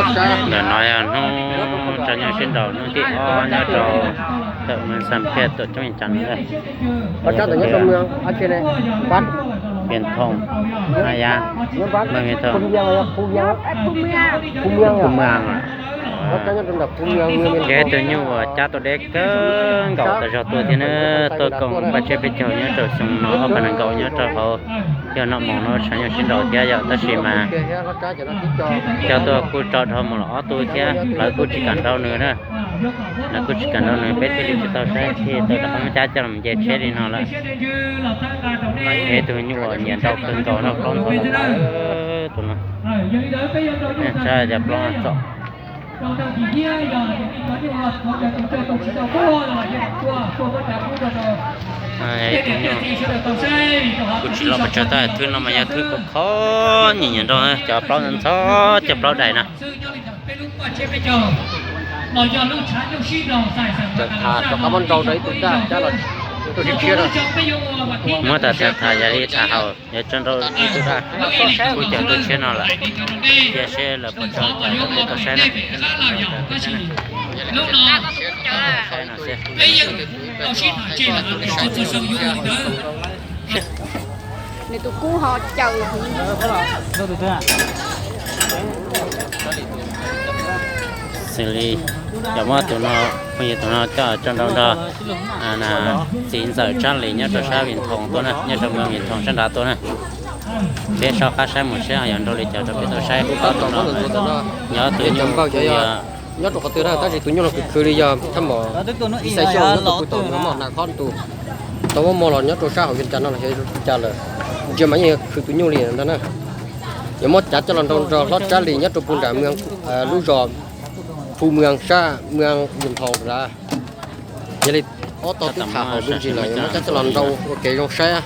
Ntawm no yog hnub rau nyuj sib nraus hnub tim ob nyob rau ntawm Moos Xas Phiaj tuam ceeb Vias Cas no. Vias Thoom, Haj Yab, Moos Vias Thoom, Phu Mwas. Ces tus nyuj uas cab tuaj deb kawg nkaus tas zog tuaj thiab na, tuaj koom paj tsheb peb caug nyob rau xyoo no ob phav nees nkaum nyob rau hauv, yog noj moo no tshav nyuj sib nraus thiab yom, tab sis mas cov tuaj kuj tso dhau mus los ob tug thiab lawv kuj tsis kam nrau nws na. Lawv kuj tsis kam nrau nws, peb thiaj li tsis tau saib, thiaj tau rov qab muab cab coj los nce tsheb li no lawm. Ces tus nyuj uas nyiam nrau kawg nkaus no plaub ntxhov lawm tus no. Tsa cov plaub txom. Kuv tsis los pes tsawg tab, thwb no mas yog thwb khov khov nyiam nyiam nrau cov plaub ntxhov cov plaub dais na. Rov qab muab nrau rau ib tug dab cab los tuaj sib tshiab na. Muab tas tham tham yog li tham hauv yog tso nrau ib tug dab kuj cov tuaj tshiab no lawm. Cia seb lawv puas tso cov rau peb tau saib na. Saib no xwb. Nws tus kub ho caws. Xws li cov muab tus no, phooj ywg tus no coj tso nrau nrog txiv ntxawm Tshab Lis nyob rau sab Vias Thoom tuaj na, nyob rau moos Vias Thoom sab nrad tuaj na. Peb soj qab saib mus seb yog nrau li cas rau peb tau saib. Tus no nyob tus nyuj yog nyob rau qhov twg na, tab sis tus nyuj no khwv khwv li yog thaj mom ib xav xyoo nyob rau pw tom no mom nas khob tus tau muab muag los nyob rau sab hauv Vias Cas no los xyov li cas lawm. Ntsia mas yeej khwv tus nyuj li ntag na. Yuav muab cav coj los nrau nrog hlob Tshab Lis nyob rau puag nram lub zos Phu Mwas sab Mwas Vias Thoom lawm. Yog li ob tog twb tham hauv me ntsis lawm, yuav muab cab coj los nrau ua kev zoo saib,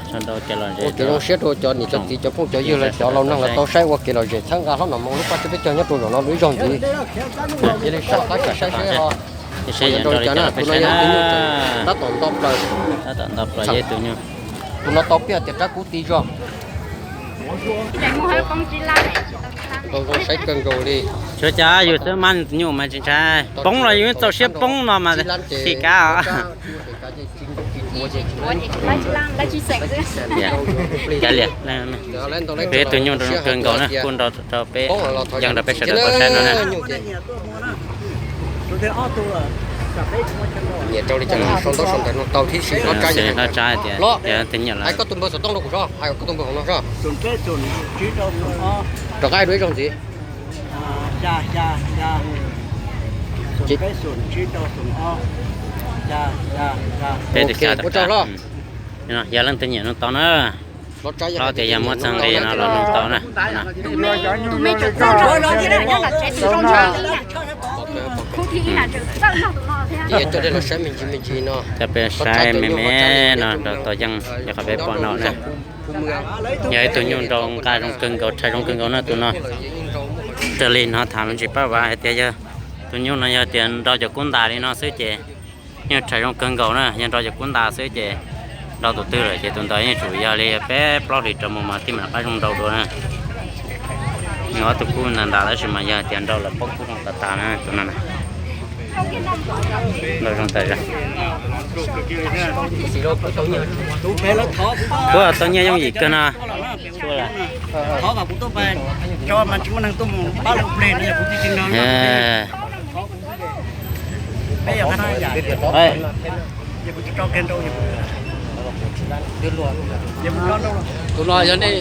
ua kev zoo siab rau cov niam cov txiv cov phooj cov ywg lawv cov laus neeg lawv tau saib ua kev lom zem txhawb nqa hlob Nom Moos lub paj tsheb peb caug nyob rau zaum no rau ib zaug ntxiv. Yog li soj qab saib saib seb ho yuav nrau li cas na, tus no yog tus nyuj tab tom nto plaws. Tus no tau piav tias rab kub ti zog. Zoo zoo saib kawg nkaus li. Tsuav cas yus xwb mas nyuj mas tsis ntshai poob los yus txaus siab poob no mas xij kab os. Peb tus nyuj nrau zoo kawg nkaus na, kuj nrau rau peb, yeej rau peb sawv daws tau saib no na. Nyiam rau li cas los sau ntaub sau ntawv no tau thiab si hlob Tsab. Hlob, hais koj tus npawb xov tooj rau kuv soj, hais koj tus npawb hauv no soj. Rov qab hais dua ib zaug ntxiv. Peb tus xya ua tsaug hlob. Yog leej twg nyiam no tau na. Hlob tias yog muab txog nqi no los nug tau na. Ces yog coj dej los saib me ntsis me ntsis no, coj peb saib me me no rau tau yeej yog qhov peb pom no na. Yog ib tug nyuj nrau nqa zoo kawg nkaus, rhais zoo kawg nkaus na tus no. Raws li hnov tham los tsis pab vav hais tias yog tus nyuj no yog tias nrau cov kub ntas li no xwb ces yeej rhais zoo kawg nkaus na, yog nrau cov kub ntas xwb ces nrau tus twg lawm ces tus ntawd yeej tsum yog li peb plaub hlis rov mus mas thiaj mam qab zoo nrau dua na. Nws ob tug kub ntas ntas tab sis mas yog tias nrau lawm poob kub zoo tas tas na tus no na. Nrau zoo tas zog. Kuv tau nyiaj yooj yim kawg no. Tus no yog nej